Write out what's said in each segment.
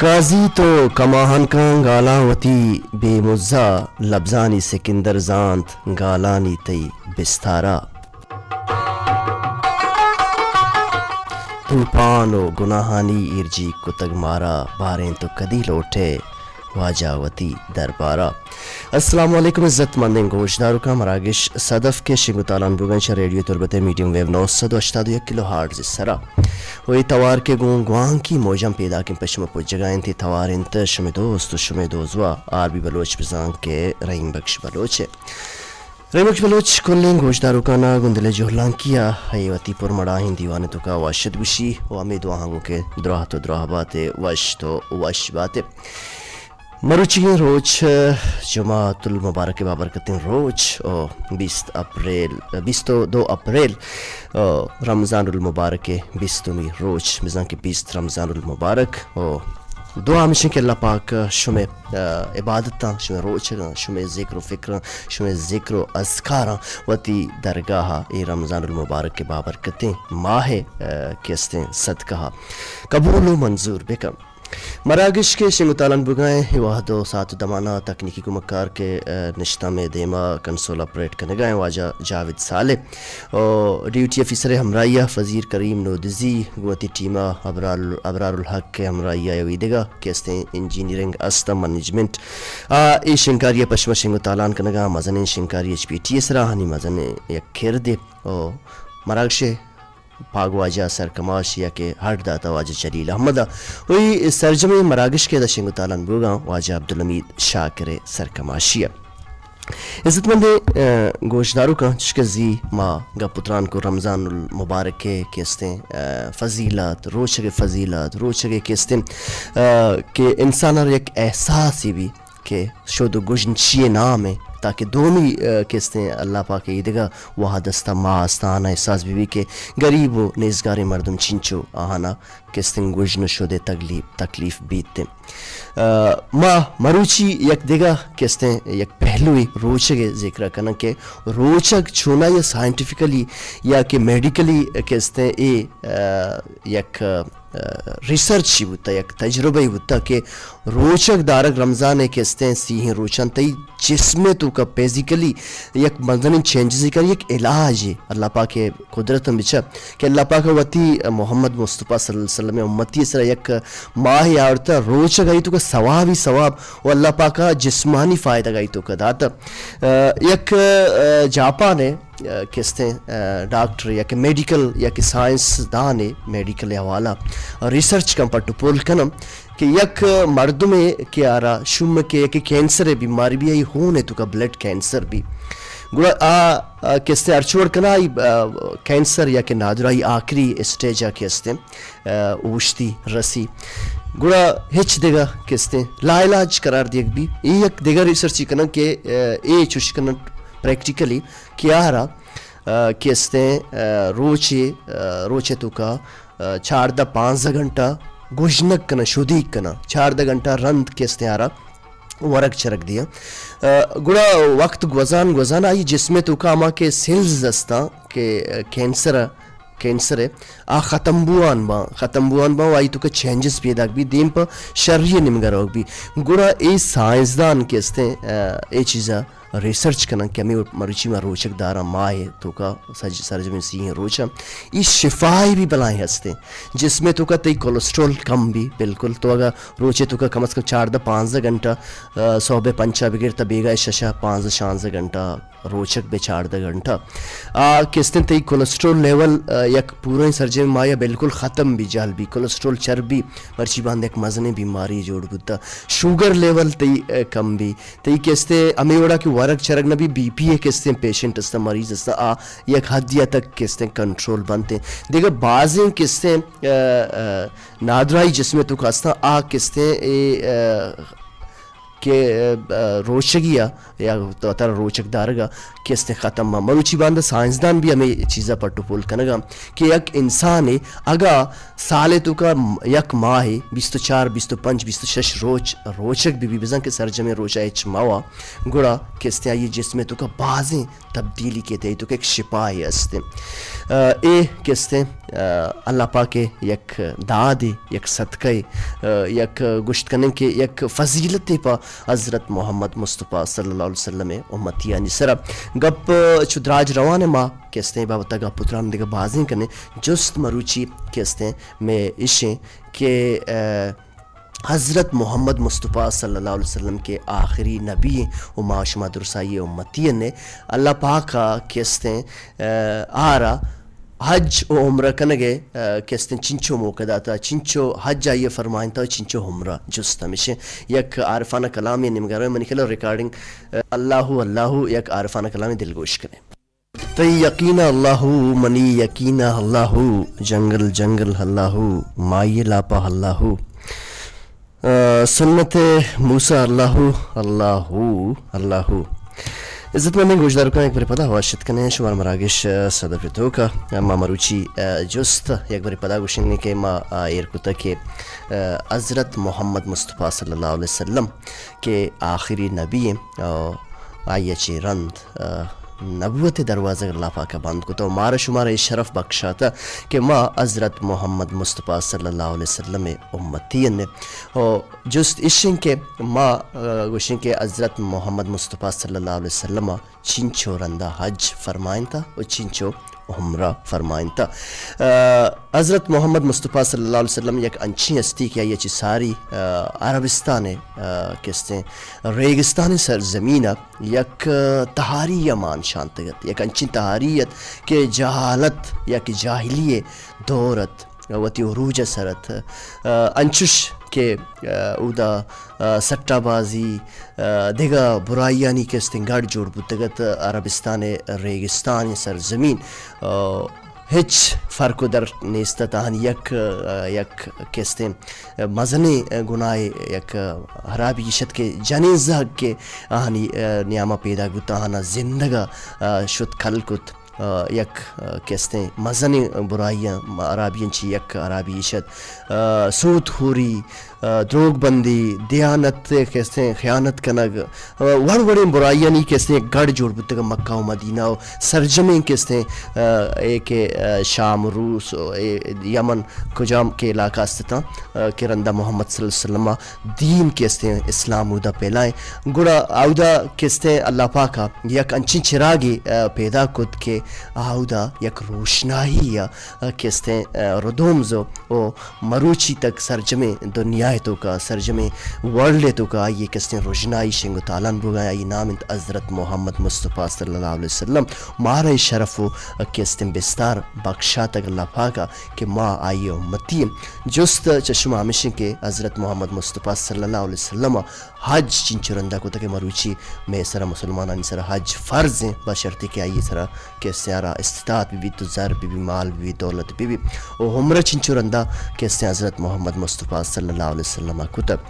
قاضی تو کماہنکاں گالاں وتی بے مزا، لبزانی سکندر زانت گالانی تئی بستارا۔ توپان و گناہانی ایرجی کتگ مارا، باریں تو کدی لوٹے واجہ وتی دربارا۔ السلام علیکم عزت مندیں گوشداروکاں، مراگش صدف کہ شنگ و تالان بوگاں چہ ریڈیو تربت میڈیم ویو نو سد و ہشتاد و یک کلو ہارٹز سرا۔ و اے توار کہ گوں گوانکی موجاں پیداکیں پہ شما پجگا انت، اے توار انت شمے دوست و شمے دوزوا آر بی بلوچ بزاں کہ رحیم بخش بلوچ ء۔ رحیم بخش بلوچ کلیں گوشداروکانا گوں دل ء جہلانکی ء اے وتی پر مڑاہیں دیوان ء توکا واشت گوشی و ہمے دعاہاں گوں کہ دراہ تو دراہ بات ء وش تو وش بات ء۔ مروچیگیں روچ جمعۃ المبارک ء بابرکتیں روچ و بیست اپریل، بیست و دو اپریل، رمضان المبارک ء بیستمی روچ، بزاں کہ بیست رمضان المبارک و دعا ہمیش انت کہ اللہ پاک شمے عبادتاں، شمے روچگاں، شمے ذکر و فکراں، شمے ذکر و اذکاراں وتی درگاہ ء اے رمضان المبارک ء بابرکتیں ماہ ء کہ استیں صدقہ ء قبول و منظور بکن۔ مراگش کہ شنگ و تالان بوگا ایں، اے وہد و ساعت و دمانا تکنیکی کمکار کہ، ء، نشتہ مئے دیما کنسول آپریٹ کنگا ایں، واجہ جاوید صالح و ڈیوٹی آفیسر ء ہمراہی ء فضیر کریم نودزی گوں وتی ٹیم ء ابرار، ابرار الحق ء ہمراہی ء اویدگا کہ استیں انجینئرنگ است ء مینجمنٹ ء اے شنگکاری ء پشما شنگ و تالان کنگا، مزنیں شنگکاری ایچ پی ٹی ء سرا آہانی مزنیں یک کردے و مراگش ء پاگواجہ سرکماش یا کہ ہڈ داتا واجہ جلیل احمد ء و اے سرجمیں مراگش کہ ادا شنگ و تالان بوگاں واجہ عبدالحمید شاکر ء سرکماشی ء۔ عزت مندیں، ء، گوشداروکاں، چشکہ زی ما گپ و تران کو رمضان المبارک ء کہ استیں، ء، فضیلت، روچگ ء فضیلت، روچگ ء کہ استیں، ء، کہ انسان ء یک احساسے بی کہ شد و گژن چی ء نام ء، تاکہ دومی، ء، کہ استیں اللہ پاک ء ایدگہ وہد استا، ماہ استا، آہاں احساس بہ بی کہ گریب و نیزگاریں مردم چنچو آہانا کہ استیں گژن و شد ء تکلیف، تکلیف بیت۔ ء، ما مروچی یک دگہ کہ استیں یک پہلوے روچگ ء ذکر ء کناں کہ روچگ چونائی ء سائنٹیفکلی یا کہ میڈیکلی کہ استیں اے، ء، یک ریسرچ ہی بوتا، یک تجربہ ہی بوتا کہ روچگ دارگ رمضان ء کہ استیں سیہیں روچاں تئی جسم ء توکا فزیکلی یک مزنیں چینجز کر، یک علاج ء اللہ پاک ء قدرت ہم بچا کہ اللہ پاک ء وتی محمد مصطفی صلی اللہ علیہ وسلم ء امتی ء سرا یک ماہ آورتا، روچگ آئی توکا ثواب ہی ثواب و اللہ پاک ء جسمانی فائدہ آئی توکا داتا۔ ء، یک، ء، جاپان ء ء، کہ استیں، ء، ڈاکٹر یا کہ میڈیکل یا کہ سائنس دان ء میڈیکل حوالہ ریسرچ کن پٹ و پول کنم کہ یک مردمے کہ آرا شومکے یا کہ کینسر ء بیماری بی، آئی ہون ء توکا بلڈ کینسر بی، گڑا آ، آ، کہ استیں ہرچ وڑ کنا آئی، آ، کینسر یا کہ نادراہی آخری اسٹیج ء کہ استیں، ء، اوشتی رسی، گڑا ہچ دگہ کہ استیں لا علاج قرار دیگ بی۔ اے یک دگہ ریسرچی کنن کہ، ء، اے چوش کنن پریکٹیکلی کہ آرا ء، کہ استیں، ء، روچے، ء، روچے توکا، ء، چاردہ پانزدہ گھنٹہ گژنگ کناں، شدیگ کناں، چاردہ گھنٹہ رند کہ استیں آرا ورگ چرگ دیاں۔ ء، گڑا وقت گوزان گوزان آئی جسم توکا ہما کہ سیلز استاں کہ، ء، کینسر، کینسر ء آ ختم بوان باں، ختم بوان باں و آئی توکا چینجز پیداک بی، دیم پہ شری نیمگا روگ بی۔ گڑا اے سائنسدان کہ استیں، ء، اے چیزا ریسرچ کنن کہ ہمے مروچی ما روچگ داراں ماہ ء توکا سج-، سرجمیں سی ئیں روچ ء اے شفائے بھی بلائیں ہستیں۔ جسم ء توکا تئی کولیسٹرول کم بھی، بالکل تو اگا روچ ء توکا کم از کم چاردہ پانزدہ گھنٹہ، آ، صحب ء پنچا بگر تا بیگاہ ء ششا پانزدہ شانزدہ گھنٹہ روچگ بہ چاردہ گھنٹہ آ کستیں تئی کولیسٹرول لیول، آ، یک پوریں سرجمیں ماہ ء بالکل ختم بھی، جہل بھی، کولیسٹرول چربی مرچی باند یک مزنیں بیماری جوڑ بوتا، شوگر لیول تئی، آ، کم بھی۔ تئی کہ استیں ہمے وڑا کہ ورگ چرگ نہ بی، بی پی ء کہ استیں پیشنٹ استاں، مریض استاں، آ یک حدی ء تک کہ استیں کنٹرول بنت۔ دگہ بازیں کہ استیں، آ، آ، نادراہی جسم ء توکا استاں، آ کہ استیں اے، آ، کہ، ء، روچگی ء یا وتارا روچگ دارگ ء کہ استیں ختم باں۔ مروچی باندا سائنسدان بھی ہمے چیز ء پٹ و پول کنگ ء کہ یک انسانے اگاں سالے توکا یک ماہے بیست و چار، بیست و پنچ، بیست و شش روچ روچگ بہ بی، بزاں کہ سرجمیں روچ ء ہچ مہ وا، گڑا کہ استیں آئی جسم ء توکا بازیں تبدیلی کیت، اے تو کہ یک شپائے است۔ ء، اے کہ استیں، ء، اللہ پاک ء یک دادے، یک صدقہ ء، ء، یک گوشت کنیں کہ یک فضیلتے پہ حضرت محمد مصطفی صلی اللہ علیہ وسلم ء امتیانی سرا۔ گپ چو دراج روان ء، ما کہ استیں بابت ء گپ و تران دگہ بازیں کنیں۔ جست مروچی کہ استیں مئے اشیں کہ، ء، حضرت محمد مصطفی صلی اللہ علیہ وسلم کہ آخری نبی ایں و ما شما درسائی امتی ایں، اللہ پاک ء کہ استیں، ء، آرا حج و عمرہ کنگ ء، ء، کہ استیں چنچو موقع داتا، چنچو حج آئی ء فرمائنتا و چنچو عمرہ۔ جست ہمیشیں یک عارفانہ کلامے نمگارو منی خیال ریکارڈنگ، ء، اللہ اللہ یک عارفانہ کلامے دلگوش کنیں۔ تئی یقین اللہ، منی یقین اللہ، جنگل جنگل اللہ، مائی لاپا اللہ، آ، سنت موسیٰ اللہ، اللہ، اللہ۔ عزت مندیں گوشداروکاں، یک برے پدا وش اتک کنیں شمار مراگش، آ، صدف توکا۔ ما مروچی، آ، جست یک برے پدا گوشیں کہ ما، آ، ایر کتگ کہ، آ، حضرت محمد مصطفی صلی اللہ علیہ وسلم کہ آخری نبی ایں، آ، آئی ء چہ رند، آ، نبوت ء دروازگ اللہ پاک ء بند کت و مارا شمارا اے شرف بخشاتہ کہ ما حضرت محمد مصطفی صلی اللہ علیہ وسلم ء امتی ایں۔ و جست اشیں کہ ما، آ، گوشیں کہ حضرت محمد مصطفی صلی اللہ علیہ وسلم ء چنچو رندا حج فرمائنتا و چنچو عمرہ فرمائنتا۔ آ، حضرت محمد مصطفی صلی اللہ علیہ وسلم یک انچیں ہستی کہ آئی ء چہ ساری، آ، عربستان ء، آ، کہ استیں ریگستان سرزمین ء یک، آ، تہاری ء مان شانتگ ات، یک انچیں تہاری ات کہ جہالت یا کہ جاہلی دور ات، وتی عروج ء سر ات۔ آ، انچش کہ، آ، اودا، آ، سٹہ بازی، آ، دگہ برائیانی کہ استیں گڑ جوڑ بوتگ ات عربستان ء ریگستان سرزمین۔ آ، ہچ فرق و در نیست ات، آہانی یک، آ، یک کہ استیں مزنیں گناہ، یک ہرابی ایش ات کہ جنین زہگ کہ آہانی، آ، نیاما پیداک بوت، آہانا زندگا، آ، شت کل کت۔ آ، یک، آ، کہ استیں مزنیں برائیاں، ہرابیاں چی یک ہرابی ایش ات۔ آ، سود خوری، آ، دروگ بندی، دیانت کہ استیں خیانت کنگ، آ، وڑ وڑیں برائیانی کہ استیں گڑ جوڑ بوتگ مکہ و مدینہ و سرجمیں کہ استیں، آ، اے کہ، آ، شام، روس، اے یمن کجام کہ علاقہ استتاں، آ، کہ رندا محمد صلی اللہ علیہ وسلم دین کہ استیں اسلام اودا پیلائیں، گڑا اودا کہ استیں اللہ پاک ء یک انچیں چراگے، آ، پیدا کت کہ اودا یک روشنائی ء، آ، کہ استیں، آ، ردوم زو او مروچی تک سرجمیں دنیا ء توکا، سرجمیں ورلڈ ء توکا آئی کہ استیں روشنائی شنگ و تالان بوگا۔ آئی نام انت حضرت محمد مصطفی صلی اللہ علیہ وسلم۔ مارا اے شرف و کہ استیں بستار بخشاتگ اللہ پاک ء کہ ما آئی امتی ایں۔ جست چہ شما ہمیشیں کہ حضرت محمد مصطفی صلی اللہ علیہ وسلم ء حج چنچو رندا کتگ کہ مروچی مئے سرا مسلمانانی سرا حج فرض ایں، بشرطے کہ آئی سرا کہ سیارا استطاعت بہ بیت، زر بہ بی، مال بہ بی، دولت بہ بی، و عمرہ چنچو رندا کہ استیں حضرت محمد مصطفی صلی اللہ علیہ وسلم ء کتگ۔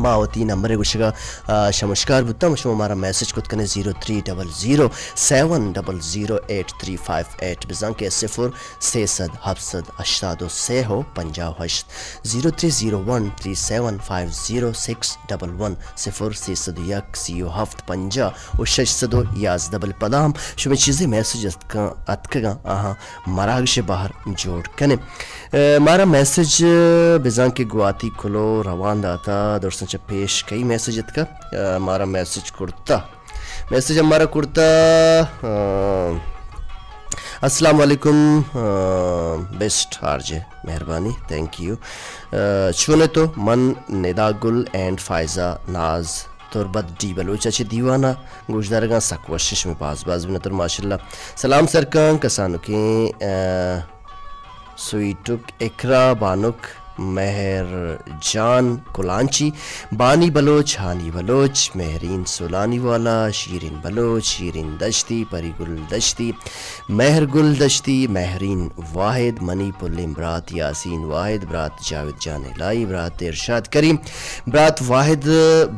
ما وتی نمبر ء گوشگ ء، آ، شمشکار بوتاں، شما مارا میسج کت کنے zero three double zero seven double zero eight three five eight, بزاں کہ صفر سیصد ہپسد ہشتاد و سے ہو پنجاہ و ہشت، zero three zero one three seven five zero six double one, صفر سیصد یک سی و ہفت پنجاہ و شش سد و یازدہ۔ بلے پدا ہم شمے چیزے میسج اتکاں، اتکگاں، آہاں مراگش بہر جوڑ کنے۔ اے، مارا میسج بزاں کہ گواتی کلو روان داتا، درساں چہ پیش کئی میسج اتکا، اے، مارا میسج کرتا۔ میسج ہم مارا کرتا، آ، السلام علیکم، آ، بیسٹ آر جے، مہربانی، تھینک یو۔ آ، چون ئے تو؟ من ندا گل اینڈ فائزہ ناز تربت ڈی بلوچ ء چہ دیوان ء گوشدارگاں، سک وش، شمے باز باز منتر، ماشاءاللہ۔ سلام سرکاں، کسانکیں، آ، سویٹک اقرا بانک مہر جان کلانچی، بانی بلوچ، ہانی بلوچ، مہرین سولانی والا، شیرین بلوچ، شیرین دشتی، پری گل دشتی، مہر گل دشتی، مہرین واحد، منی پلیں برات یاسین واحد، برات جاوید جان الہی، برات ارشاد کریم، برات واحد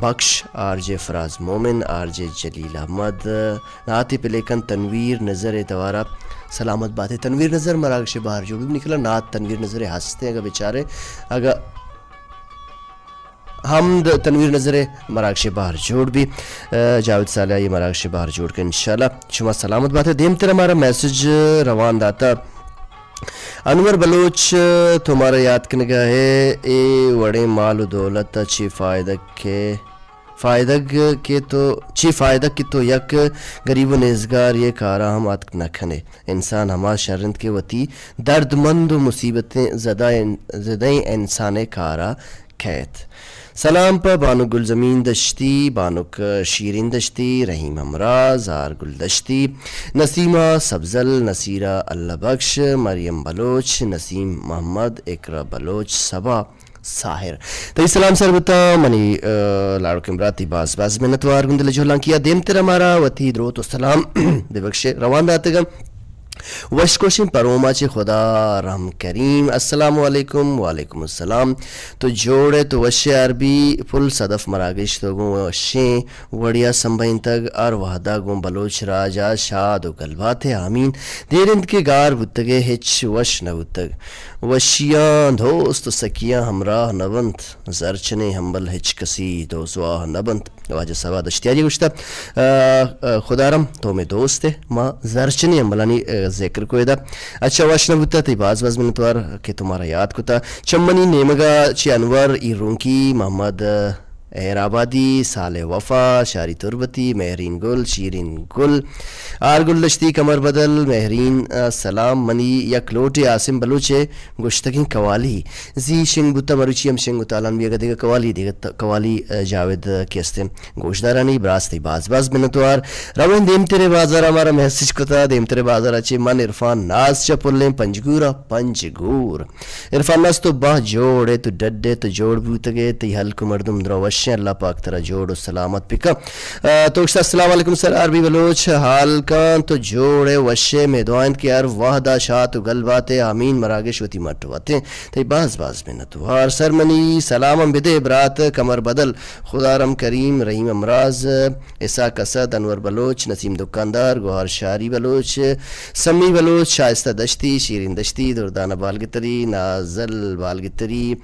بخش، آر جے فراز مومن، آر جے جلیل احمد، نعت پلے کن تنویر نظر ءِ توارا۔ سلامت باتے تنویر نظر، مراگش بہر جوڑ بی۔ نکلا نعت تنویر نظر ءِ ہستے، اگا بیچارے، اگا حمد تنویر نظر ءِ مراگش بہر جوڑ بی۔ آ، جاوید صالح ءَ مراگش بہر جوڑ کن انشاءاللہ۔ شما سلامت باتے۔ دیمتر ہمارا میسج روان داتا۔ انور بلوچ، تو مارا یاد کنگا ہے، اے وڑیں مال و دولت چی فائدہ کے فائدگ کہ تو، چی فائدگ کہ تو یک گریب و نیزگار یے کارا ہم اتک نہ کنے۔ انسان ہما شر انت کہ وتی دردمند و مصیبتیں زدہ ان-، زدہیں انسانے کارا کیت۔ سلام پہ بانک گلزمین دشتی، بانک شیرین دشتی، رحیم ہمراہ، زار گل دشتی، نسیمہ سبزل، نصیرہ اللہ بخش، مریم بلوچ، نسیم محمد، اقرا بلوچ، صبا ساحر۔ تئی سلام سر بوتا منی، آ، لاڑکیں برات، تئی باز باز منتوار گوں دل جہلانکیا۔ دیمتر ہمارا وتی دروت و سلام ببخشے روان داتگم۔ وش کوشیں پروما چے خدا رحم کریم۔ السلام علیکم۔ وعلیکم السلام۔ تو جوڑ ئے، تو وش ئے، عربی پل صدف مراگش تو گوں وشیں وڑیا سمبھینتگ، ہر وہدا گوں بلوچ راجا شاد و گلبات ئے۔ آمین۔ دیر انت کہ گار بوتگ ئے، ہچ وش نہ بوتگ۔ وشیاں دوست و سکیاں ہمراہ نہ بنت، زرچنیں ہمبل ہچ کسی دوزواہ نہ بنت۔ واجہ صاحب دشتیاری گوشتہ، آ، آ، خدارم تو مئے دوست ئے، ما زرچنیں ہمبلانی، آ، ذکر کو ادا۔ اچھا، وش نہ بوتہ، تئی باز باز منتوار کہ تو مارا یاد کتہ۔ چمنی نیمگا چہ انور ایرونکی، محمد، آ، ہیرآبادی، صالح وفا، شاری تربتی، مہرین گل، شیرین گل، آر گل دشتی، کمر بدل، مہرین، آ، سلام۔ منی یک لوٹے عاصم بلوچ ءِ گوشتگیں قوالی زی شنگ بوتہ، مروچی ہم شنگ و تالان بی، اگہ دگہ قوالی، دگہ ت-، قوالی، آ، جاوید، آ، کہ استیں گوشدارانی، براس تئی باز باز منتوار۔ رویں دیمترے بازار، ہمارا میسج کتہ، دیمترے بازار چہ من عرفان ناز چہ پلیں پنجگور ءَ، پنجگور۔ عرفان ناز تو باہ جوڑ ئے، تو ڈڈ ئے، تو جوڑ بوتگ ئے، تئی ہلک و مردم درا وش ایں، اللہ پاک ترا جوڑ و سلامت بکن۔ آ، تو گوشتہ، السلام علیکم سر آر بی بلوچ، حال کن تو جوڑ ئے، وش ئے، مئے دعا انت کہ ہر وہدا شات و گل بات ئے، آمین۔ مراگش وتی مٹ وتیں۔ تئی باز باز منتوار۔ سر منی سلام ہم بدے برات کمر بدل، خدارم کریم، رحیم امراز، اسحاق اسد، انور بلوچ، نسیم دکاندار، گوہر شاری بلوچ، سمی بلوچ، شائستہ دشتی، شیرین دشتی، دردانہ بالگتری، نازل بالگتری،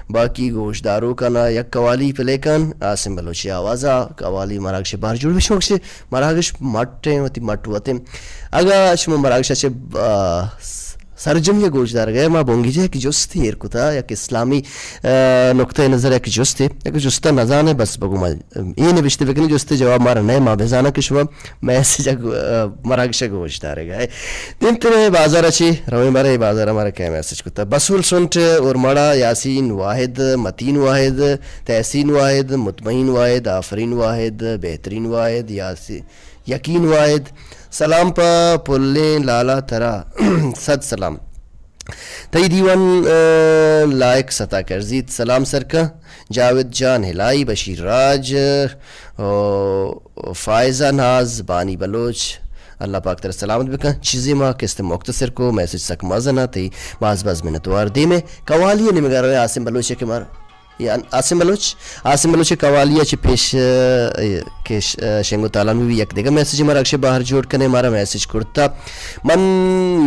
باقی گوشداروکانا یک قوالی پلے کن، عاصم بلوچی آوازا قوالی مراگش بہر جوڑ بی۔ شما گشے مراگش مٹ ایں، وتی مٹ وتیں۔ اگہ شما مراگش چہ، آ، سرجمی ءَ گوشدارگ ءَ، ما بنگیج ءَ یک جستے ایر کتا، یک اسلامی، آ، نقطہ نظر ءَ یک جستے، یک جستا نزانے، بس بگو ما اے نبشتہ بکنی، جستے جواب مارا نئے، ما بزاناں کہ شما میسج ءَ گو-، آ، مراگش ءَ گوشدارگ ءَ۔ دیمتر بازار ءَ چی رویں، بارے بازار ءَ مارا کئے میسج کتا؟ بسول سنٹ، اورمڑا، یاسین واحد، متین واحد، تحسین واحد، مطمئن واحد، آفرین واحد، بہترین واحد، یاسی-، یقین واحد، سلام پہ پلیں لالا ترا، صد سلام۔ تئی دیوان، آ، لائق ستا کرزیت۔ سلام سرکا، جاوید جان ہلائی، بشیر راج، او، فائزہ ناز، بانی بلوچ، اللہ پاک ترا سلامت بکن۔ چیزے ما کست مختصر کو، میسج سک مزن ات، تئی باز باز منتوار۔ دیمے قوالی نمگا رویں عاصم بلوچ کہ مار یا عاصم بلوچ، عاصم بلوچ قوالی ءَ چہ پیش، آ، کہ ش-، آ، شنگ و تالان بی، یک دگہ میسج مراگش بہر جوڑ کنے، مارا میسج کرتا۔ من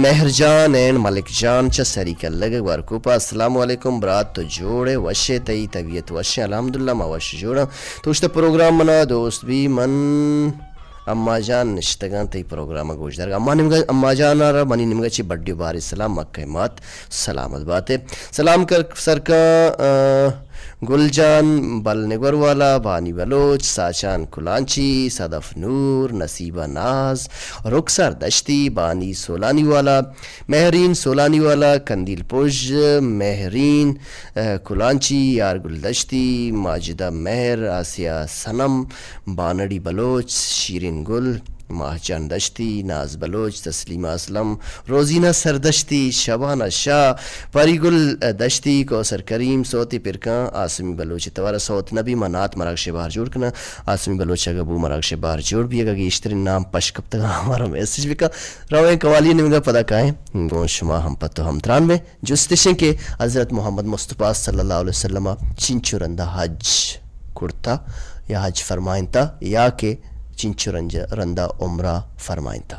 مہر جان اینڈ ملک جان چہ سری کلگ ورکوپا۔ السلام علیکم برات، تو جوڑ ئے، وش ئے، تئی طبیعت وش ئے؟ الحمدللہ ما وش جوڑاں۔ تو اشتہ پروگرام منا دوست بی، من اما جان نشتگاں تئی پروگرام ءَ گوشدارگ۔ اما نیمگا، اما جان ءَ را منی نیمگا چہ بڈی و باری سلام، مکہ مات سلامت بات ئے۔ سلام کر سرکاں، آ، گل جان بل نگور والا، بانی بلوچ، ساچان کلانچی، صدف نور، نصیبہ ناز، رخسار دشتی، بانی سولانی والا، مہرین سولانی والا، کندیل پژ، مہرین، آ، کلانچی، یار گل دشتی، ماجدہ مہر، آسیہ صنم، بانڑی بلوچ، شیرین گل، ماہ جان دشتی، ناز بلوچ، تسلیمہ اسلم، روزینہ سردشتی، شبانہ شاہ، پری گل دشتی، کوثر کریم، صوتی پرکاں، آسمی بلوچ توارا صوت نبی، ما نعت مراگش بہر جوڑ کناں۔ آسمی بلوچ اگہ بو مراگش بہر جوڑ بی، اگہ گیشترین نام پش کپتگاں ہمارا میسج بکا۔ رویں قوالی نمگا پدا کائیں، گوں شما ہم پتو ہم تران بیں۔ جستش انت کہ حضرت محمد مصطفیٰ صلی اللہ علیہ وسلم چنچو رندا حج کرتا یا حج فرمائنتا یا کہ چنچو رنج-، رندا عمرہ فرمائنتا۔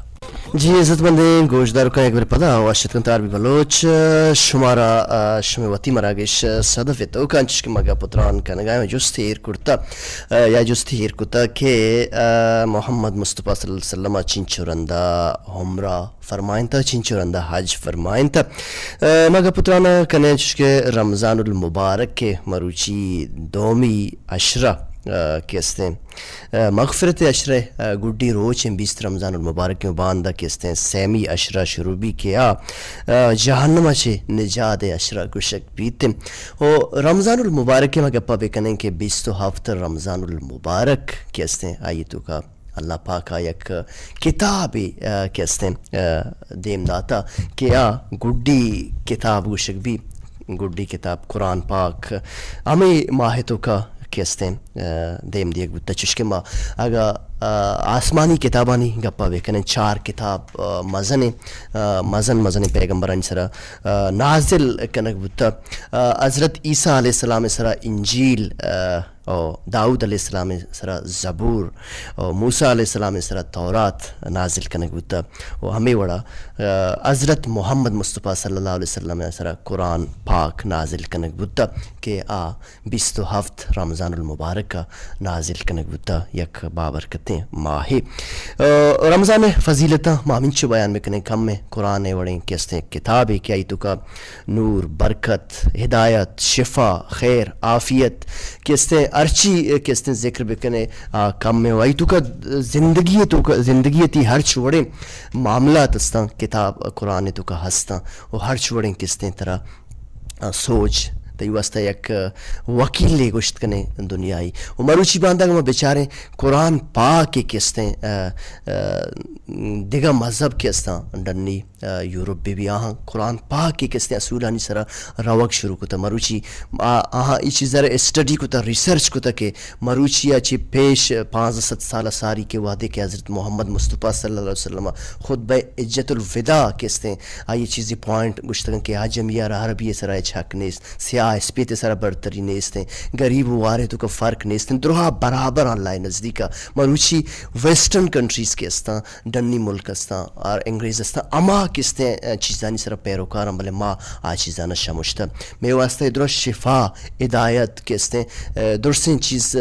جی عزت مندیں گوشداروکاں، یک بر پدا وش اتکن تار بی بلوچ، شمارا، آ، شمے وتی مراگش صدف ء توکا انچش کہ ما گپ و تران کنگا ایں، جست ایر کرتا، آ، یا جست ایر کتا کہ، آ، محمد مصطفیٰ صلی اللہ علیہ وسلم چنچو رندا عمرہ فرمائنتا، چنچو رندا حج فرمائنتا۔ آ، ما گپ و تران کنیں چش کہ رمضان المبارک کہ مروچی دومی عشرہ، آ، کہ استیں، آ، مغفرت عشرہ، آ، گڈی روچیں بیست رمضان المبارک کہ باندا کہ استیں سیمی عشرہ شروع بی کہ آ، آ، جہنم چہ نجات عشرہ گوشگ بیت۔ و رمضان المبارک ما گپا بکنیں کہ بیست و ہفت رمضان المبارک کہ استیں آئی توکا اللہ پاک ء یک کتابے، آ، کہ استیں، آ، دیم داتا کہ آ گڈی کتاب گوشگ بی، گڈی کتاب قرآن پاک ہمے ماہ توکا کہ استیں، آ، دیم دیگ بوتا۔ چشکہ ما اگا، آ، آسمانی کتابانی گپا بکنیں، چار کتاب، آ، مزنیں، آ، مزن مزنیں پیغمبرانی سرا، آ، نازل کنگ بوتا۔ آ، حضرت عیسیٰ علیہ السلام سرا انجیل، آ، او داؤد علیہ السلام سرا زبور، او موسیٰ علیہ السلام سرا تورات نازل کنگ بوتا، و ہمے وڑا، آ، حضرت محمد مصطفیٰ صلی اللہ علیہ وسلم سرا قرآن پاک نازل کنگ بوتا کہ آ بیست و ہفت رمضان المبارک نازل کنگ بوتا، یک بابرکتیں ماہے۔ آ، رمضان فضیلتاں ما ہمینچو بیان بکنیں، کم میں قرآن وڑیں کہ استیں کتابے کہ آئی توکا نور، برکت، ہدایت، شفا، خیر، عافیت کہ استیں، ہرچی کہ استیں ذکر بکنے، آ، کم میں و آئی توکا زندگی توکا، زندگی تی ہرچ وڑیں معاملات استاں، کتاب قرآن توکا ہستاں، و ہرچ وڑیں کہ استیں ترا، آ، سوچ، تئی واسطہ یک وکیلے گوشت کنے دنیائی۔ و مروچی باندا ما بچاریں قرآن پاک کہ استیں، آ، آ، دگہ مذہب کہ استاں ڈنی، آ، یورپ بہ بی، آہاں قرآن پاک ء کہ استیں اصولانی سرا روگ شروع کتا۔ مروچی آ-، آہاں ای چیز ء را اسٹڈی کتا، ریسرچ کتا کہ مروچی ء چہ پیش پانزدہ سد سال ء ساری کہ وہدے کہ حضرت محمد مصطفیٰ صلی اللہ علیہ وسلم ء خطبہ حجۃ الوداع کہ استیں، آئی چیزی پوائنٹ گوشتگن کہ عجمی ء را عربی ء سرا ہچ حق نیست، سیاہ اسپیت ء سرا برتری نیست، غریب و وارے توکا فرق نیست، درہا برابر اللہ ء نزدیک ء۔ مروچی ویسٹرن کنٹریز کہ استاں، ڈنی ملک استاں، آ انگریز استاں، ہما کہ استیں، آ، چیزانی سرا پیروکاراں، بلے ما آ چیزانا شمشتہ۔ مئے واسطہ درست شفا، ہدایت کہ استیں، آ، درستیں چیز، آ،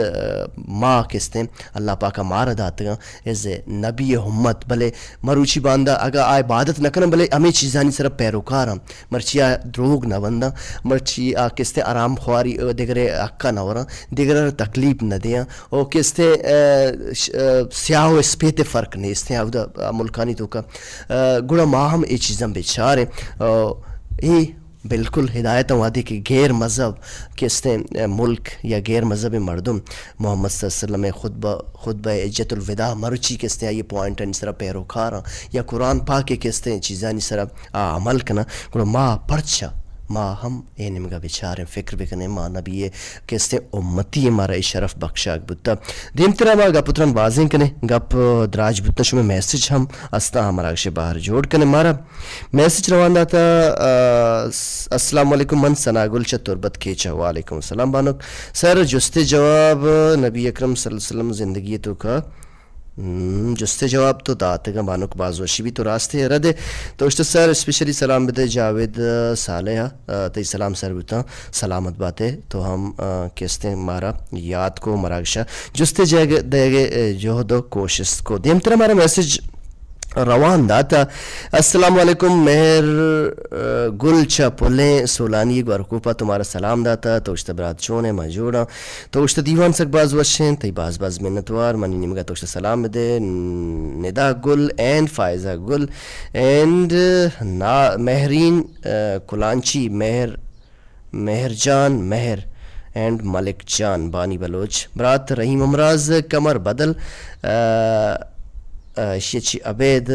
ما کہ استیں، اللہ پاکا مارا داتگاں، از نبی امت، بلے مروچی باندا اگا آ عبادت نہ کناں، بلے ہمے چیزانی سرا پیروکاراں، مرچی آ دروگ نہ بنداں، مرچی آ کہ استیں حرام خواری، آ، دگرے حقا نہ وراں، دگرے تکلیف نہ دیاں۔ او کہ استیں، آ، ش-، آ، سیاہ و اسپیت فرق نیستیں، اودا، آ، ملکانی توکا۔ آ، گڑا ما ہم اے چیزاں بچاریں۔ آ، اے بالکل ہدایت وہدے کہ غیر مذہب کہ استیں، آ، ملک یا غیر مذہب مردم محمد صلی اللہ علیہ وسلم خطبہ، خطبہ حجۃ الوداع مروچی کہ استیں آئی پوائنٹانی سرا پیروکاراں یا قرآن پاک کہ استیں چیزانی سرا آ عمل کناں، گڑا ما پرچا ما ہم اے نیمگا بچاریں، فکر بکنیں، ما نبی ء کہ استیں امتی ء، مارا اے شرف بخشاگ بوتا۔ دیمترا ما گپ و تران بازیں کنیں، گپ دراج بوتا، شمے میسج ہم استا، ہم مراگش بہر جوڑ کنیں۔ مارا میسج روان داتا، آ، س-، السلام علیکم، من ثنا گل چہ تربت کیچا۔ وعلیکم السلام بانک۔ سر جست جواب، نبی اکرم صلی اللہ علیہ وسلم زندگی توکا ہم، جست جواب تو داتگاں بانک، باز وشی بی تو راستے رد۔ تو اشتہ سر اسپیشلی سلام بدے جاوید، آ، صالح، آ، تئی سلام سر بوتاں، سلامت باتے۔ تو ہم، آ، کہ استیں مارا یاد کو مراگشا جست جگ دے گے، آ، جہد و کوشست کو۔ دیمتر ہمارا میسج روان داتا۔ السلام علیکم مہر، آ، گل چا پلیں سولانی گورکوپا تمہارا سلام داتا۔ تو اشتہ برات چونے ما جوڑاں۔ تو گوشتہ دیوان سک باز وش انت، تئی باز باز منتوار۔ منی نیمگا تو گوشتہ سلام بدے، ندا گل اینڈ فائزہ گل اینڈ نا-، مہرین، آ، کلانچی، مہر، مہر جان، مہر اینڈ ملک جان، بانی بلوچ، برات رحیم امراز، قمر بدل، آ، ء، ایشی ء چی ابید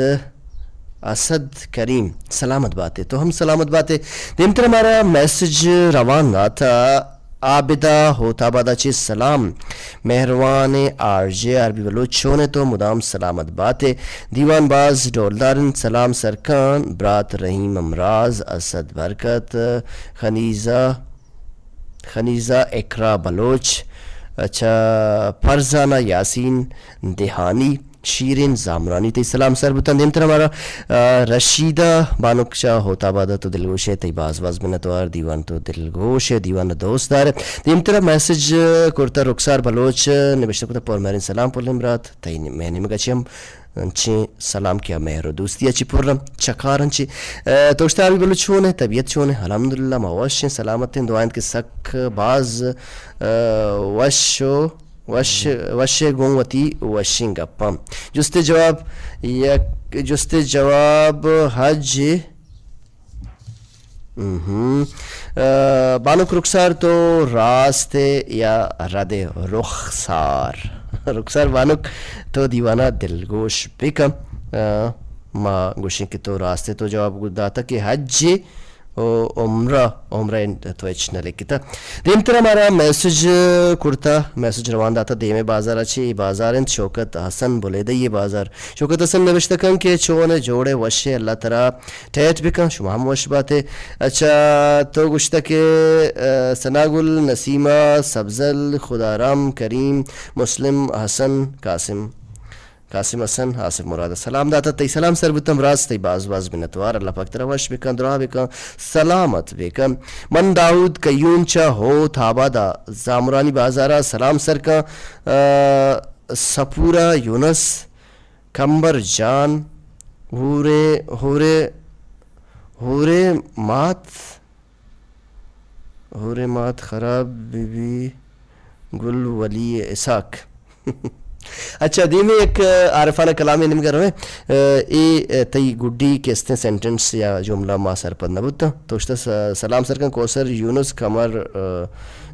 اسد کریم، سلامت باتے، تو ہم سلامت باتے۔ دیمتر ہمارا میسج روان داتا عابدہ ہوت آبادا چی، سلام مہروان R J R B Baloch, چونے تو؟ مدام سلامت باتے۔ دیوان باز ڈولدارن، سلام سرکان برات رحیم امراز، اسد برکت، خنیزہ خنیزہ اقرا بلوچ، اچھا، فرزانہ یاسین دہانی، شیرین زامرانی، تئی سلام سر بوتن۔ دیمتر ہمارا، آ، رشیدہ بانک چا ہوت آباد تو دلگوش ہے، تئی باز باز منتوار، دیوان تو دلگوش ہے، دیوان دوست دار۔ دیمتر میسج کرتا رخسار بلوچ، نبشتہ کرتا پر مہرین سلام پلیں برات، تئی میں نیمگا چی ہم انچیں سلام کہ مہر و دوستی ء چی پر چکار انچیں۔ ء، تو گوشتہ آر بی بلوچ چون ہے، طبیعت چون ہے؟ الحمدللہ ما وش ہیں، سلامت ہیں، دعا انت کہ سک باز، ء، وش و وش، وش گوں وتی وشیں گپاں۔ جست جواب، یک جست جواب حج۔ مہم۔ ء، بانک رخسار تو راست ئے یا رد ئے؟ رخسار۔ رخسار بانک تو دیوانا دلگوش بکن۔ ء، ما گوشیں کہ تو راست ئے، تو جواب داتا کہ حج ئے و عمرہ، عمرہ تو ہچ نہ لکھتا۔ دیمتر ہمارا میسج کرتا، میسج روان داتا دیمے بازار چی، بازار انت شوکت حسن بلیدئی بازار۔ شوکت حسن نوشتہ کن کہ چون ئے، جوڑ ئے، وش ئے، اللہ ترا ٹیٹ بکن، شما ہم وش باتے۔ اچھا، تو گوشتہ کہ، ء، ثناگل، نسیمہ، سبزل، خدارام، کریم، مسلم، حسن، قاسم، قاسم حسن، آصف مراد سلام داتا، تئی سلام سر بوتم، راست تئی باز باز منتوار، اللہ پاک ترا وش بکن، دعا بکن، سلامت بکن۔ من داؤد قیوم چہ ہوت آبادا زامرانی بازارا سلام سر کن، ء، سپورا یونس، کمبر جان، ہورے، ہورے، ہورے مات، ہورے مات خراب بی بی گل ولی اسحاق۔ اچھا، دیمے یک عارفانہ کلامے نمگا رویں۔ اے تئی گڈی کہ استیں سینٹنس یا جملہ ما سرپد نہ بوتاں۔ تو اشتا س-، سلام سر کن کوثر یونس کمر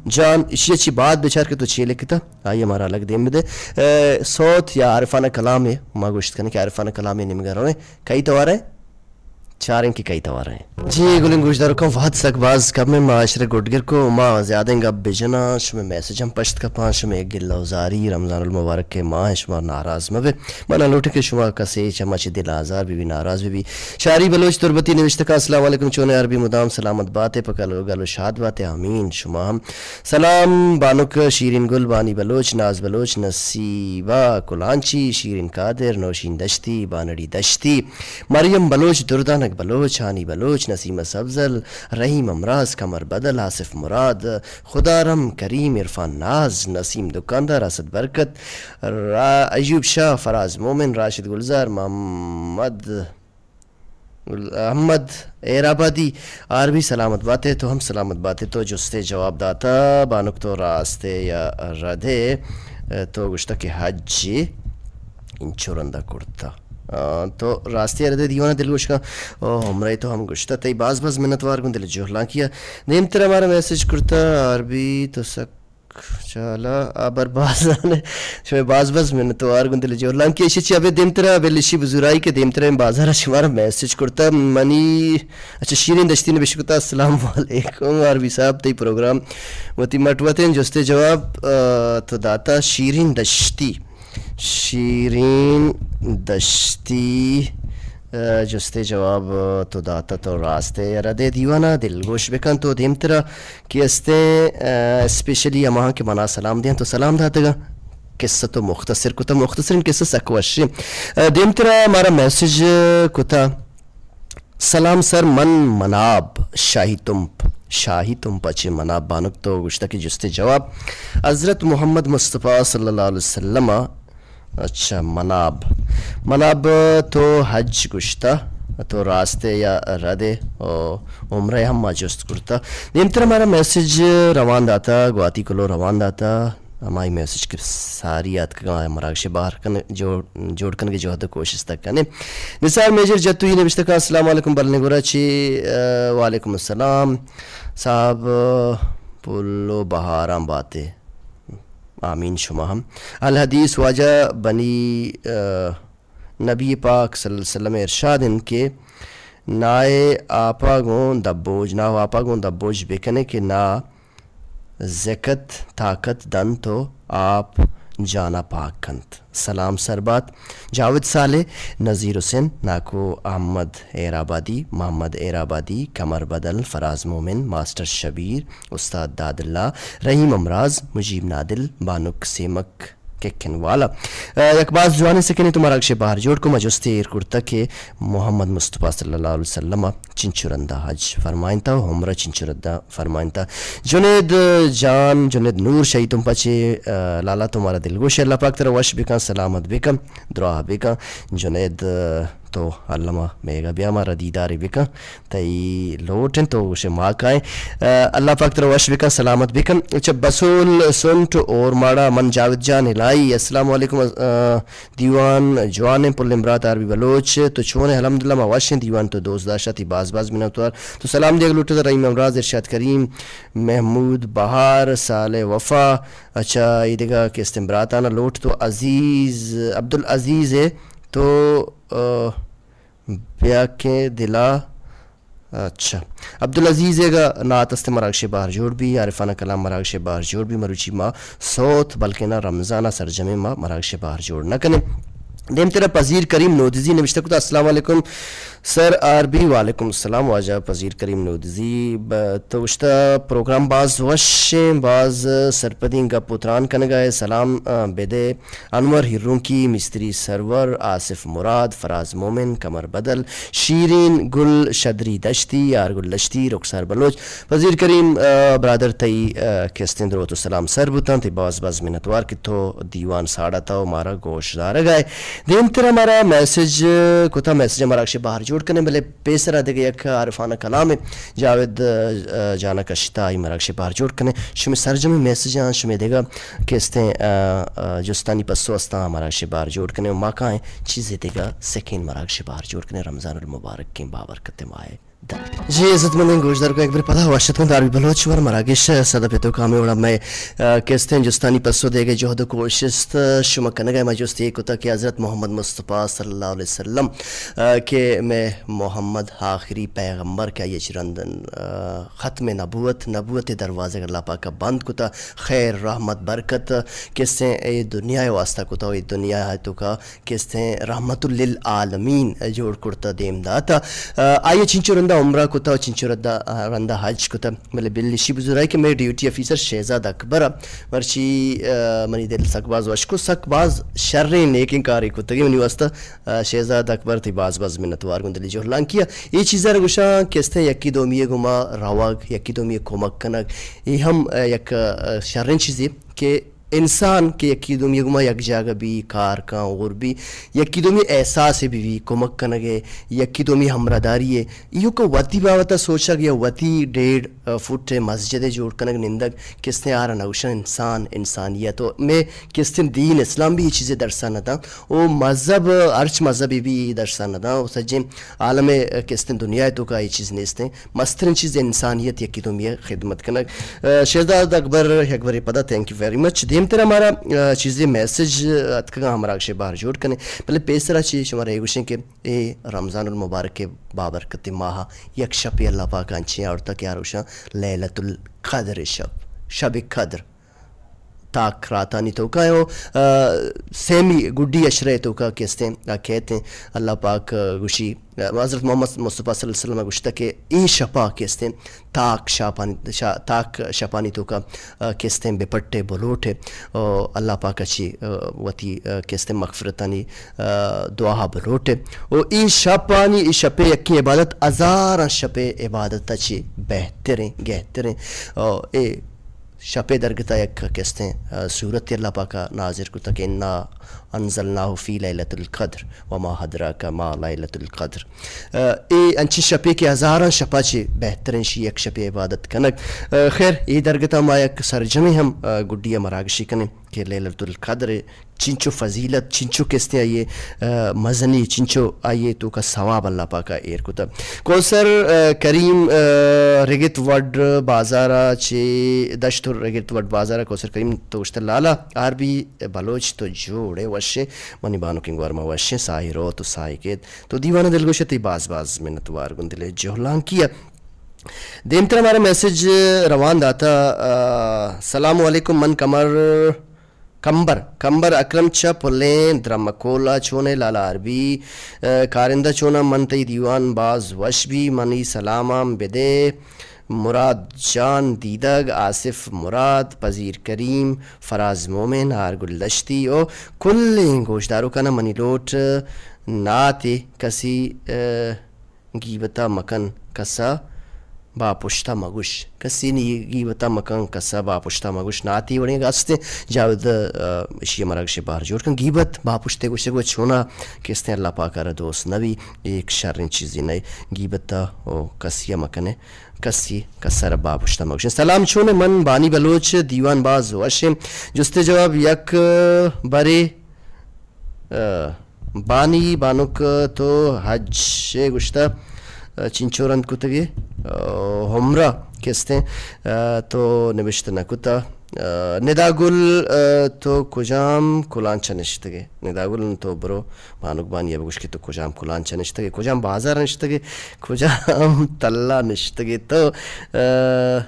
جان، اشی چی بعد بچار کہ تو چی لکھتا۔ آئی ء مارا الگ دیم بدے۔ اے، سوت یا عارفانہ کلامے ما گوشت کنیں کہ عارفانہ کلامے نیمگا رویں۔ کئی توار ئے؟ چاریں کہ کئی توار ئے۔ جی، گلیں گوشداروکاں، وھد سک باز کم ایں، ما اشرے گڈ گر کو، ما زیادیں گپ بجناں، شمے میسج ہم پشت کپاں، شمے گلہ و زاری، رمضان المبارک ء ماہ، شما ناراض مبے۔ من نہ لوٹیں کہ شما کسے چما چہ دل آزار بہ بی، ناراض بہ بی۔ شاری بلوچ تربتی نوشتہ کن، السلام علیکم، چونے آر بی؟ مدام سلامت باتے، پہ کل و گل و شاد باتے، آمین۔ شما ہم سلام، بانک شیرین گل، بانی بلوچ، ناز بلوچ، نصیبہ کلانچی، شیرین قادر، نوشین دشتی، بانڑی دشتی، مریم بلوچ، دردانک بلوچ، ہانی بلوچ، نسیمہ سبزل، رحیم امراز، قمر بدل، آصف مراد، خدارم کریم، عرفان ناز، نسیم دکاندار، اسد برکت، را-، ایوب شاہ، فراز مومن، راشد گلزار، محمد احمد ایرآبادی، آر بی سلامت باتے، تو ہم سلامت باتے۔ تو جستے جواب داتا، بانک تو راستے یا ردے؟ تو گوشتا کہ حج انچو رندا کرتا۔ آ، تو راستے ردے دیوانا دلگوش کن۔ او، ہمراہی تو ہم گوشتا، تئی باز باز منتوار گوں دل جہلانکیا۔ دیمتر ہمارا میسج کرتا، آر بی تو سک چالا آ بر بازانے۔ شمے باز باز منتوار گوں دل جہلانکی۔ اشی چی ابے دیمترا بل اشی بزورائی کہ دیمترا این بازارا شمارا میسج کرتا منی۔ اچھا، شیرین دشتی نبشتہ کتا، السلام علیکم آر بی صاحب، تئی پروگرام وتی مٹ وتیں جستے جواب، آ، تو داتا۔ شیرین دشتی، شیرین دشتی، آ، جستے جواب تو داتا، تو راستے ردے دیوانا دلگوش بکن۔ تو دیمترا کہ استیں، آ، اسپیشلی ہماہاں کہ منا سلام دیاں، تو سلام داتگا۔ قصہ تو مختصر کتا، مختصرین قصہ سک وشیں۔ آ، دیمترا مارا میسج کتا، سلام سر، من مناب شاہی تمپ، شاہی تمپ چہ مناب بانک تو گوشتا کہ جستے جواب حضرت محمد مصطفی صلی اللہ علیہ وسلم۔ اچھا، مناب۔ مناب تو حج گوشتا، تو راستے یا ردے؟ او عمرہ ہم ما جست کرتا۔ دیمتر ہمارا میسج روان داتا، گواتی کلو روان داتا۔ ہمائی میسج کہ ساری آتکگاں، مراگش بہر کن، جوڑ، جوڑ کنگے جہد و کوشست کنے۔ نثار میجر جتوئی نوشتہ کن، السلام علیکم، بلنے گورا چی، آ، وعلیکم السلام۔ صاحب، آ، پلو بہاراں باتے۔ آمین شما ہم۔ الحدیث واجہ بنی، آ، نبی پاک صلی اللہ علیہ وسلم ارشاد انت کہ نائے آپا گوں دبوج، نا آپا گوں دبوج بکنے کہ نا زکت طاقت دنت و آپ جانا پاک کنت۔ سلام سربات۔ جاوید صالح، نذیر حسین، ناکو احمد ایرآبادی، محمد ایرآبادی، قمر بدل، فراز مومن، ماسٹر شبیر، استاد داد اللہ، رحیم امراض، مجیب نادل، بانک سیمک، ککن والا۔ آ، یک باز جوانیں سکنے تو مارا گشے بہر جوڑ کو، ما جستے ایر کرتا کہ محمد مصطفی صلی اللہ علیہ وسلم چنچو رندا حج فرمائنتا و عمرہ چنچو رندا فرمائنتا۔ جنید جان، جنید نور شہی تم پچے، آ، لالا تو مارا دلگوش، اللہ پاک ترا وش بکن، سلامت بکن، دعا بکن۔ جنید، آ، تو الما میگا بیا مارا دیدارے بکن۔ تئی لوٹ انت تو گوشے ما کائیں۔ آ، اللہ پاک ترا وش بکن، سلامت بکن۔ اچھا، بسول سنٹ اور ماڑا من جاوید جان الہی، السلام علیکم۔ آ، دیوان جوانیں پلیں برات آر بی بلوچ، تو چونے؟ الحمدللہ ما وشیں، دیوان تو دوست داشت، تئی باز باز منتوار۔ تو سلام دیگ لوٹے رحیم امراض، ارشاد کریم، محمود بہار، صالح وفا، اچھا، ای دگہ کستیں براتانا لوٹ تو عزیز، عبدالعزیز ہے تو، آ، بیا کہ دلا۔ اچھا، عبدالعزیز ء گا نعت است مراگش بہر جوڑ بی، عارفانہ کلام مراگش بہر جوڑ بی، مروچی ما سوت بلکنا رمضان ء سرجمیں ما مراگش بہر جوڑ نہ کنیں۔ دیم ترا پذیر کریم نودزی نوشتہ کتا، السلام علیکم سر آر بی۔ وعلیکم السلام واجہ پذیر کریم نودزی۔ ب-، تو گوشتہ پروگرام باز وشیں، باز سرپدیں گپ و تران کنگا ہے۔ سلام، آ، بدے انور ہیرونکی، مستری سرور، آصف مراد، فراز مومن، قمر بدل، شیرین گل، شدری دشتی، یار گل دشتی، رخسار بلوچ، وزیر کریم، آ، برادر تئی، آ، کستیں دروت و سلام سر بوتاں، تئی باز باز منتوار کہ تو دیوان ساڑا تا و مارا گوش دارگا ہے۔ دیم ترا مارا میسج کتا، میسج مارا اکشے باہر جوڑ کنے، بلے پیسرا دگہ یک عارفانہ کلام جاوید، آ، جانا کشتا، آئی مراگش بہر جوڑ کنے۔ شمے سرجمیں میسجاں، شمے دگہ کستیں، آ، آ، جستانی پسو استاں، مراگش بہر جوڑ کنے۔ ما کائیں چیزے دگہ سکین مراگش بہر جوڑ کنے۔ رمضان المبارک کیں بابرکت ماہ در۔ جی عزت مندیں گوشدار کو، یک بر پدا وش اتکن دار بی بلوچ ور مراگش صدا پہ تو کامے وڑا مئے، آ، کستیں جستانی پسو دیگے جہد و کوشست، آ، شما کنگا ما جست یہ کتا کہ حضرت محمد مصطفی صلی اللہ علیہ وسلم، آ، کہ مئے محمد آخری پیغمبر کہ آئی چہ رندن، آ، ختم نبوت، نبوت دروازگ اللہ پاک بند کتا، خیر، رحمت، برکت کستیں اے دنیا واسطہ کتا، اے دنیا توکا کستیں رحمت للعالمین جوڑ کرتا، دیم داتا۔ آ، آئی چنچو رندا عمرہ کتا، چنچو رندا، رندا حج کتا۔ بلے بل اشی بزرائے کہ مئے ڈیوٹی آفیسر شہزاد اکبر ء مرچی، آ، منی دل سک باز وش کو، سک باز شریں نیکیں کارے کتگی منی واسطہ۔ آ، شہزاد اکبر تئی باز باز منتوار گوں دلی جہلانکی ء۔ اے چیزا را گوشاں کہ استیں یکی دومی ء گوما روگ، یکی دومی ء کمک کنگ، اے ہم، آ، یک، آ، شریں چیزے کہ انسان کہ یکی دومی ء گوما یک جاگہ بی، کار کن، اور بی، یکی دومی احساس بی بی، کمک کنگ ء، یکی دومی ہمراہداری ء، ایوک وتی بابت ء سوچگ یا وتی ڈیڑھ، آ، فٹ ء مسجد ء جوڑ کنگ نندگ کستیں آرا نہ گوشن انسان، انسانیت و مئے کستیں دین اسلام بھی یہ چیزیں درسا نہ داں۔ او مذہب، ہرچ مذہبی بھی یہ درسا نہ داں۔ او سجیں عالم کستیں دنیا توکا یہ چیز نیستیں۔ مستریں چیز انسانیت یکی دومی خدمت کنگ۔ آ، شہزاد اکبر، یک بری پدا thank you very much۔ Them تر ہمارا، آ، چیزیں میسج اتکگا ہمارا اکشے باہر جوڑ کنے۔ بلے پیسرا چی شما رہے گوشیں کہ اے رمضان المبارک بابرکت ماہ یک شپے اللہ پاک انچیں آورتا کہ آروشاں لیلۃ القدر شپ، شب قدر۔ تاک راتانی توکا ء، آ، سیمی گڈی عشرہ توکا کہ استیں، آ، کہتیں اللہ پاک، آ، گوشی، آ، حضرت محمد مصطفیٰ صلی اللہ علیہ وسلم گوشتا کہ اے شپا کہ استیں تاک شاپانی، شا-، تاک شپانی توکا، آ، کہ استیں بپٹے بلوٹے، او اللہ پاک چی، آ، وتی، آ، کہ استیں مغفرتانی، آ، دعا بلوٹے۔ او اے شپانی، اے شپے یکی عبادت ہزاراں شپے عبادت چی بہتریں، گہتریں۔ او اے شپے درگتا یک کستیں، آ، سورت اللہ پاکا نازل کتا کہ انا انزلناہ فی لیلۃ القدر وما ادراک ما لیلۃ القدر۔ آ، اے انچیں شپے کہ ہزاراں شپا چہ بہتریں شی یک شپے عبادت کنگ۔ آ، خیر، اے درگتا ما یک سرجمیں ہم، آ، گڈی مراگشی کنیں۔ کہ لیلۃ القدر چنچو فضیلت، چنچو کستیں آئی ءِ، آ، مزنی، چنچو آئی ءِ توکا ثواب اللہ پاک ءَ ایر کتہ۔ کوثر، آ، کریم، آ، رگت وڈ بازار ءَ چہ دشت ءُ رگت وڈ بازار ءَ کوثر کریم تو گوشتہ لالا آر بی بلوچ تو جوڑ ئے وش ئے، منی بانکیں گور ما وش ایں، ساہی روت ءُ ساہی کیت۔ تو دیوان ءِ دلگوش ئے، تئی باز باز منت وار گوں دل ءِ جہلانکی ءَ۔ دیمتر ءَ مارا میسج روان داتہ، آ، سلام علیکم، من کمر کمبر، کمبر اکرم چہ پلیں درمکول ءَ، چون ئے لالا آر بی، آ، کارندہ چون ئے؟ من تئی دیوان باز وش بی، منی سلاماں بدے۔ مراد جان دیدگ، آصف مراد، پذیر کریم، فراز مومن، آرگل دشتی ءُ کلیں گوشداروکاں منی لوٹ ناتے کسی، آ، گیبت ءَ مکن، کس ءَ باپشت ءَ مگوش۔ کسی نی گیبت ءَ مکن، کس ءَ باپشت ءَ مگوش۔ ناتی وڑیں گستیں جاوید، آ، اشی ءَ مراگش ءِ بہر جوڑ کن۔ گیبت باپشت ءَ گوشگ ءَ چونا کستیں اللہ پاک ءَ را دوست نہ بی، ایک شریں چیزی نہ۔ گیبت ءَ او کسی ءَ مکن ئے، کسی کس ءَ را باپشت ءَ مگوش۔ سلام چون ئے؟ من بانی بلوچ، دیوان باز وش ایں۔ جست ءُ جواب یک برے آ، بانی بانک تو حج ءَ گوشتہ، آ، چنچو رند کتگے؟ آ، عمرہ کستیں، آ، تو نبشتہ نہ کتہ۔ آ، ندا گل، آ، تو کجام کلانچ ءَ نشتگے؟ ندا گل تو برو بانک بانی ءَ بگوش کہ تو کجام کلانچ ءَ نشتگے، کجام بازار ءَ نشتگے، کجام تلہ ءَ نشتگے تو۔ آ،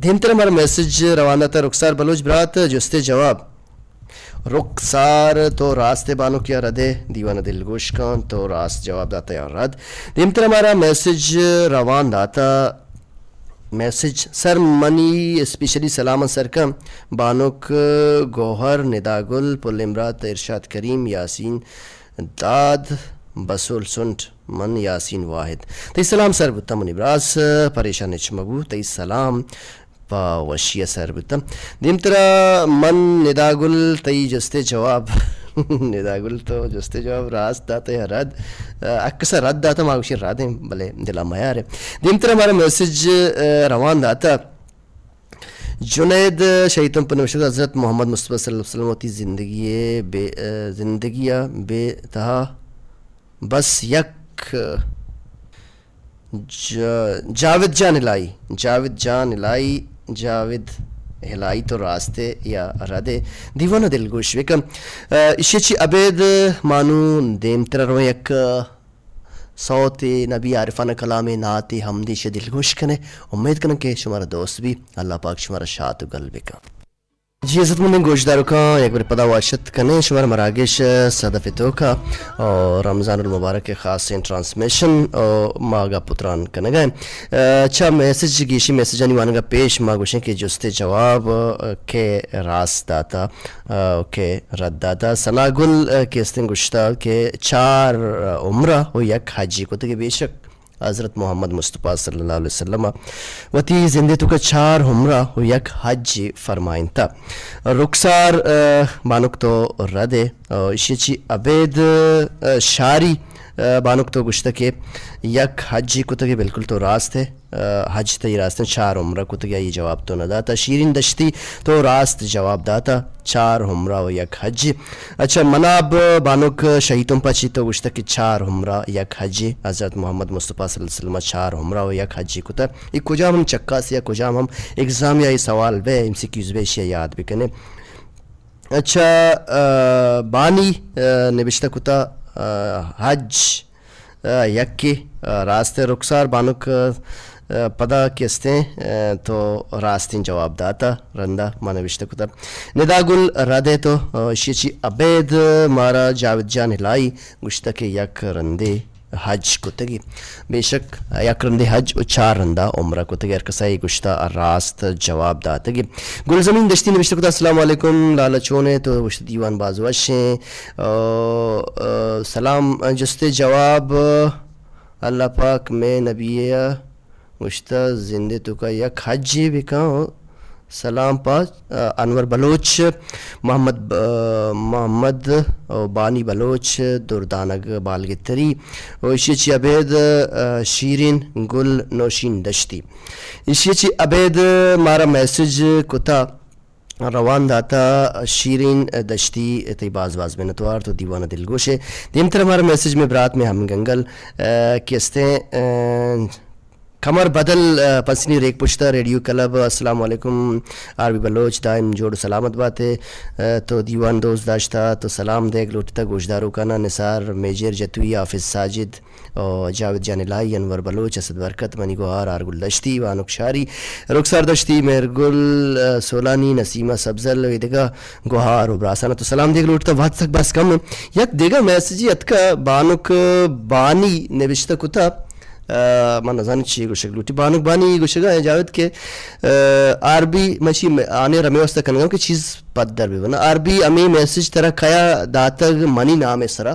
دیمتر ءَ مارا میسج روان داتہ رخسار بلوچ برات، جست ءُ جواب۔ رخسار تو راست ئے بانک یا رد ئے؟ دیوان ءَ دلگوش کن، تو راست جواب داتہ یا رد؟ دیمتر ءَ مارا میسج روان داتہ، میسج سر منی اسپیشلی سلاماں سر کن بانک گوہر، ندا گل، پلیں برات ارشاد کریم، یاسین داد، بسول سنٹ، من یاسین واحد۔ تئی سلام سر بوتہ منی براس، پریشان ہچ مبو، تئی سلام پہ وشی ءَ سر بوتہ۔ دیمترا من ندا گل تئی جست ءُ جواب، ندا گل تو جست ءُ جواب راست داتہ یا رد؟ اکس ءَ رد داتہ، ما گوشیں رد ایں، بلے دل ءَ میار ئے۔ دیمترا مارا میسج، آ، روان داتہ۔ جنید شہید تمپ نوشتہ، حضرت محمد مصطفی صلی اللہ علیہ وسلم وتی زندگی ءَ بے، آ، زندگی ءَ بے تہا بس یک ج-، جاوید جان الہی، جاوید جان الہی، جاوید الہی تو راست ئے یا رد ئے؟ دیوان ءَ دلگوش بکن۔ آ، ایشی چی ابید ما نوں دیمتر ءَ رویں، یک سوت نبی عارفانہ کلام نعت حمدی شہ دلگوش کن ئے۔ امید کناں کہ شمارا دوست بی۔ اللہ پاک شمارا شات ءُ گل بکن۔ جی عزت مندیں گوشداروکاں، یک بر پدا واشت کنیں شمار مراگش صدف توکا اور رمضان المبارک خاصیں ٹرانسمیشن اور ما گپ ءُ تران کنگا ایں۔ آ، چا میسج، گیشی میسجانی وانگا پیش ما گوشیں کہ جست ءُ جواب، آ، کہ راست داتا، آ، کہ رد داتا۔ ثنا گل، آ، کہ استیں گوشتا کہ چار، آ، عمرہ ءُ یک حجی کتگے۔ بے شک حضرت محمد مصطفی صلی اللہ علیہ وسلم ءَ وتی زندے توکا چار عمرہ ءُ یک حج فرمائینتا۔ رخسار، آ، بانک تو رد ئے، آ، ایشی چی ابید، آ، شاری، آ، بانک تو گوشتہ کہ یک حج کتگے، بالکل تو راست ئے، آ، حج تئی راست ایں، چار عمرہ کتگے، آئی جواب تو نہ داتا۔ شیرین دشتی تو راست جواب داتا۔ چار عمرہ ءُ یک حج۔ اچھا، مناب بانک شہید تمپ ءَ چی تو گوشتہ کہ چار عمرہ یک حج، حضرت محمد مصطفی صلی اللہ علیہ وسلم ءَ چار عمرہ ءُ یک حج کتہ۔ اے کجام ہم چکاس یا کجام ہم ایگزام یا اے سوال بے، ایم سی کیوز بے، ایشی ءَ یاد بکن ئے۔ اچھا، آ، بانی، آ، نبشتہ کتہ، آ، حج آ، یکے، آ، راست ئے۔ رخسار بانک، آ، پدا کہ استیں، آ، تو راستیں جواب داتا، رندا ما نبشتہ کتہ۔ ندا گل رد ئے تو، آ، ایشی چی ابید مارا جاوید جان الہی گوشتہ کہ یک رندے حج کتگی۔ بے شک، یک رندے حج ءُ چار رندا عمرہ کتگی۔ ہر کسا اے گوشتہ راست جواب داتگی۔ گلزمین دشتی نبشتہ کتہ، السلام علیکم لالا، چون ئے؟ تو گوشتہ دیوان باز وش ایں۔ آ، آ، سلام، جست ءُ جواب، اللہ پاک مئے نبی ءَ گوشتہ زندے توکا یک حجے بکن۔ سلام پہ، آ، انور بلوچ، محمد ب-، آ، محمد ءُ بانی بلوچ، دردانگ بالگتری ءُ ایشی چی ابید، آ، شیرین گل نوشین دشتی۔ ایشی چی ابید مارا میسج کتہ۔ روان داتا۔ شیرین دشتی، تئی باز باز منتوار، تو دیوانہ دلگوش ئے۔ دیمتر ہمارا میسج میں برات میں ہم گنگل، آ، کہ استیں، آ، کمر بدل، آ، پسنی ریک پشتا ریڈیو کلب، السلام علیکم، آر بی بلوچ دائم جوڑ و سلامت باتے۔ آ، تو دیوان دوست داشتا تو سلام دیگ لوٹتا گوشداروکانا، نثار میجر جتوئی، حافظ ساجد، او جاوید جان الہی، انور بلوچ، اسد برکت، منی گوہار، آر گل دشتی، وانک شاری، رخسار دشتی، مہرگل، آ، سولانی، نسیمہ سبزل و دگہ گوہار و براسانا تو سلام دیگ لوٹتا۔ وہد سک بس کم انت۔ یک دگہ میسجی اتکا، بانک بانی نوشتہ کتا، آ، من نزاناں چی گوشگ لوٹی۔ بانک بانی گوشگا اے جاوید کہ، آ، آر بی مچی آنے رمے واسطہ کنگا کہ چیز پدر بہ بنا۔ آر بی ہمے میسج ترا کیا داتگ منی نام سرا،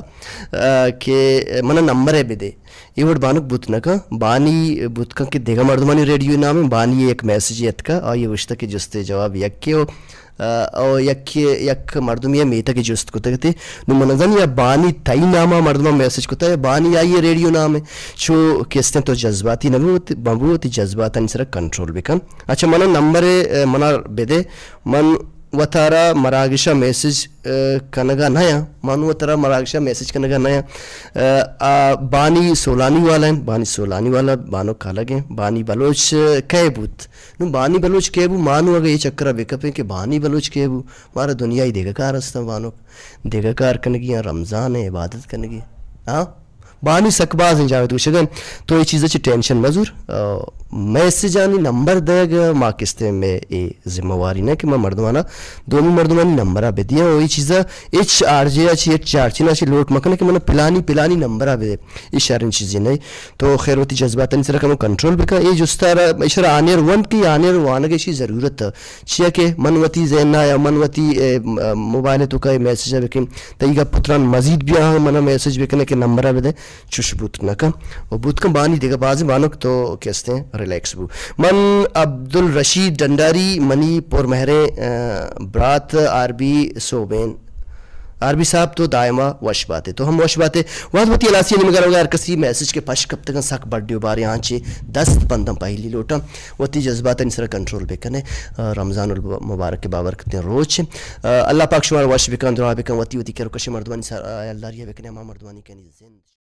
آ، کہ منا نمبر ء بدے۔ اے وڑ بانک بوت نہ کن، بانی بوت کن کہ دگہ مردمانی ریڈیو نام انت، بانی ء یک میسجے اتکا، آئی ء گوشتہ کہ جست ء جواب یکے و، آ، او یک، یک مردمے ء میتگ ء جست کتگ تے۔ نوں من نزانی یا بانی تئی نام ء مردماں میسج کتہ یا بانی آئی ء ریڈیو نام انت۔ چو کہ استیں تو جذباتی نہ بو، مہ بو، وتی جذباتانی سرا کنٹرول بکن۔ اچھا، منا نمبر ء، آ، منا بدے، من وتارا مراگش ء میسج، آ، کنگا نیاں، من وتارا مراگش ء میسج کنگا نیاں۔ آ، آ، بانی سولانی والا انت، بانی سولانی والا بانک کالگ انت، بانی بلوچ، آ، کئے بوت؟ نوں بانی بلوچ کئے بو؟ ما نوں اگہ اے چکرا بکپیں کہ بانی بلوچ کئے بو، مارا دنیائی دگہ کار استاں بانک، دگہ کار کنگی آں، رمضان ء عبادت کنگی۔ ہاں؟ بانی سک باز انت جاوید گوشگ ء انت، تو اے چیز ء چہ ٹینشن مہ زور۔ آ، میسجانی نمبر دئیگ ما کستیں مئے اے ذمہ واری نہ کہ ما مردمانا دومی مردمانی نمبر ء بدیاں و اے چیز ء ہچ آر جے ء چہ ہچ چارچین ء چہ لوٹ مہ کن کہ من پلانی پلانی نمبر ء بدے۔ اے شریں چیزے نہ۔ تو خیر وتی جذباتانی سرا کمو کنٹرول بکن۔ اے جستا را ایشرا آنیر ونت کہ آنیر وانگ ایشی ضرورت ء۔ چیا کہ من وتی ذہن ء یا من وتی، اے، م-، موبائل ء توکا اے میسج ء بکن، تئی گپ ء تران مزید بیا ہم منا میسج بکنے کہ نمبر ء بدے، چش بوت نہ کن۔ و بوت کن بانی دگہ بازیں بانک تو کہ استیں ریلیکس بو۔ من عبدالرشید ڈنڈاری، منی پر مہریں، آ، برات آر بی سوبین۔ آر بی صاحب تو دائما وش باتے، تو ہم وش باتے۔ وہد وتی ہلاسی ء نیمگا روگا ہر کسی میسج کہ پش کپتگاں سک بڈی و باریں آنچے دست بنداں پہلی لوٹاں۔ وتی جذباتانی سرا کنٹرول بکنے۔ آ، رمضان المبارک ء بابرکتیں روچ۔ آ، اللہ پاک شمارا وش بکن، دعا بکن، وتی وتی کر و کشیں مردمانی سرا ہیالداری ء بکنے، ہما مردمانی کہ آنی زند